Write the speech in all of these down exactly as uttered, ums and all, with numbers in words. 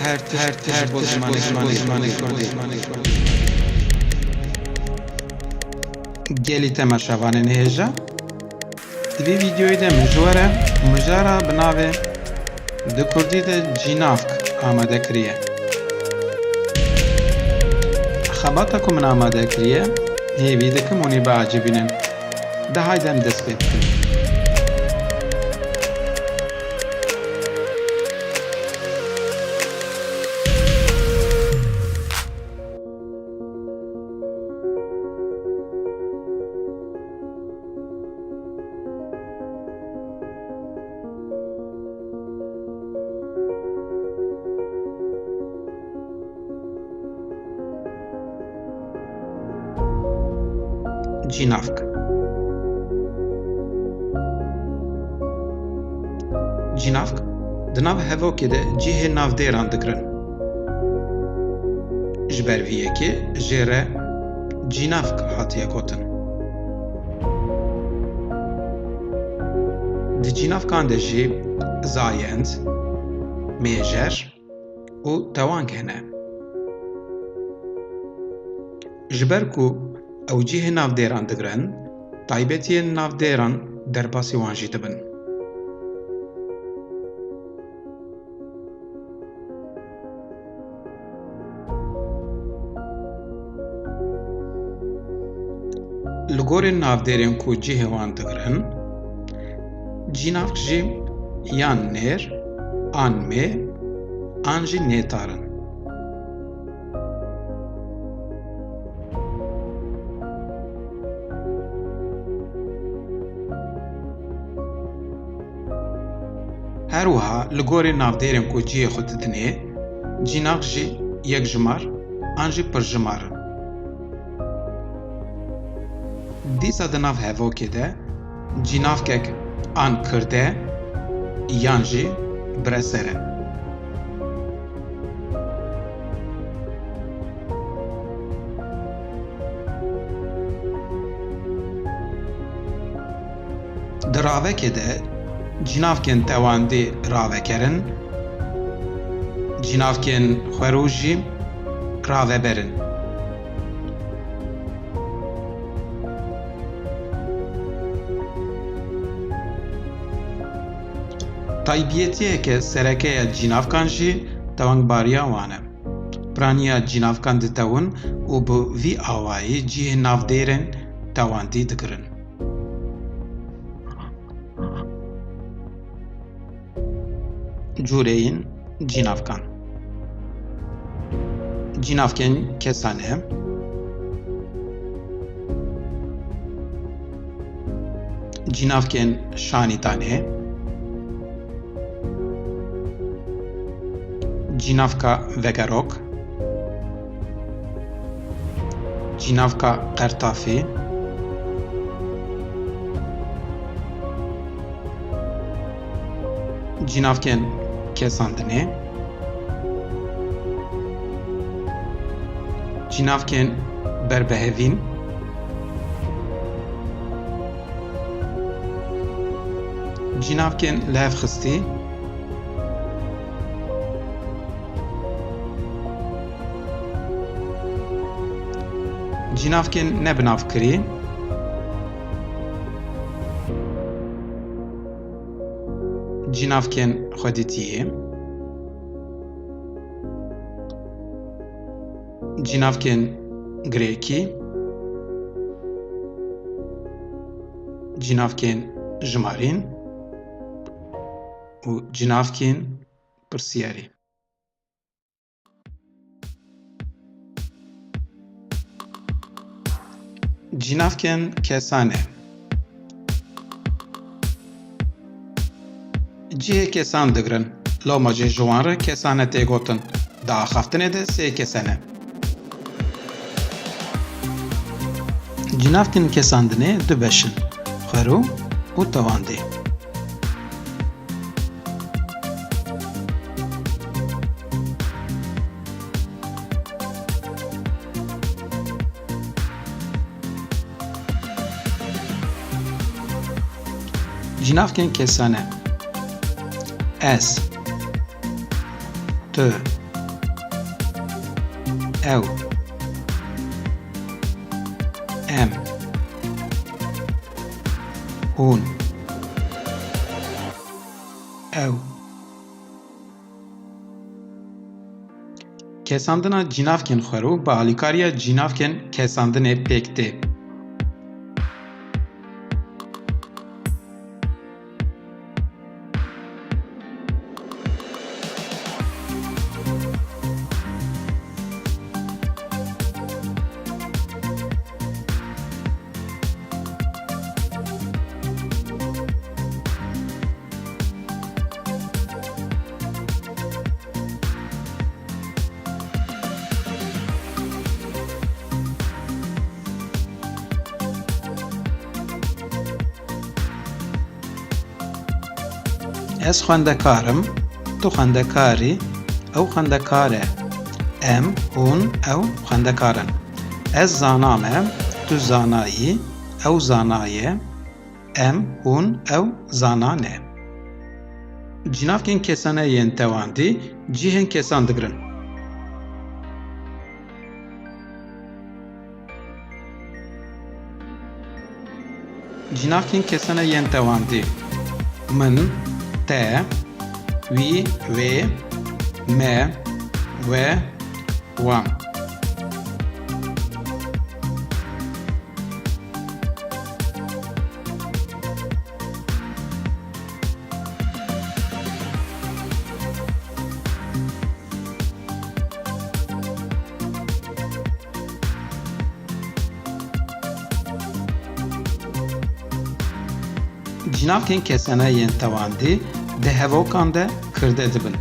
Her tişt, her tişt ji bo zimanê, zimanê, zimanê Kurdî. Gelî temaşevanên hêja. Di vê vîdeoyê de min ji we re mijara bi navê Di Kurdî de Cînavk amade kiriye. Xebata ku min amade kiriye, hêvî dikim hûn ê biacibînin. De haydi em dest pê bikin. Cînavk. Cînavk di nav hevokê de cihê navdêran digirin. Ji ber vî yekê jê re cînavk hatiye gotin. Di cînavkan de jî zayend, mêjer û tewang hene. Ji ber ku ew cihê navdêran digirin, taybetiyên navdêran derbasî wan jî dibin. Li gorî navdêrên ku cihê wan digirin, cînavk jî yan nêr, an mê, an jî nêtar in. Her wiha li gorî navdêrên ku cihê xwe didinê, cînavk jî yekjimar an jî pirjimar in. Dîsa di nav hevokê de cînavkek an kirde yan jî bireser e. Di ravekê de cînavkên tewandî raveker in, cînavkên xwerû jî raveber in. Taybetiyeke sereke ya cînavkan jî tewangbariya wan e. Piraniya cînavkan ditewin û bi vî awayî cihê navdêrên tewandî digirin. Cûreyên cînavkan. Cînavkên kesane, cînavkên şanîtanê, cînavka vegerok, cînavka qertafî, cînavkên kesandinê, cînavkên berbihevîn, cînavkên lihevxistî, cînavkên nebinavkirî, cînavkên xwedîtiyê, cînavkên girêkî, cînavkên jimarîn û cînavkên pirsiyarî. Cînavkên kesane. Cihê kesan digirin. Loma jî ji wan re kesane tê gotin. Di axaftinê de sê kese ne. Cînavkên kesandinê du beş in, xwerû û tewandî. Cînavkên kesane. Ez, tu, Ew. Em. Hûn. Ew. Kesandina cînavkên xwerû bi alîkariya cînavkên kesandinê pêk tê. Ez xwendekar im, tu xwendekar î, ew xwendekar e. Em, hûn, ew xwendekar in. Ez zana me, tu zana yî, ew zana ye. Em, hûn, ew zana ne. Cînavkên kesane yên tewandî cihên kesan digirin. Cînavkên kesane yên tewandî: min, te, wî, wê, me, we, wan. Cînavkên kesane yên tewandî di hevokan de kirde dibin.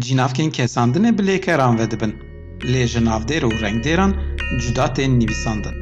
Cînavkên kesandinê bi lêkeran vedibin, lê ji navdêr û rengdêran cuda tên nivîsandin.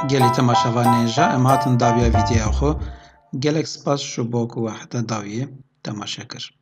Gelî temaşevanên hêja, em hatin dawiya vîdeoya xwe. Gelek spas ji bo ku we heta dawiyê temaşe kir.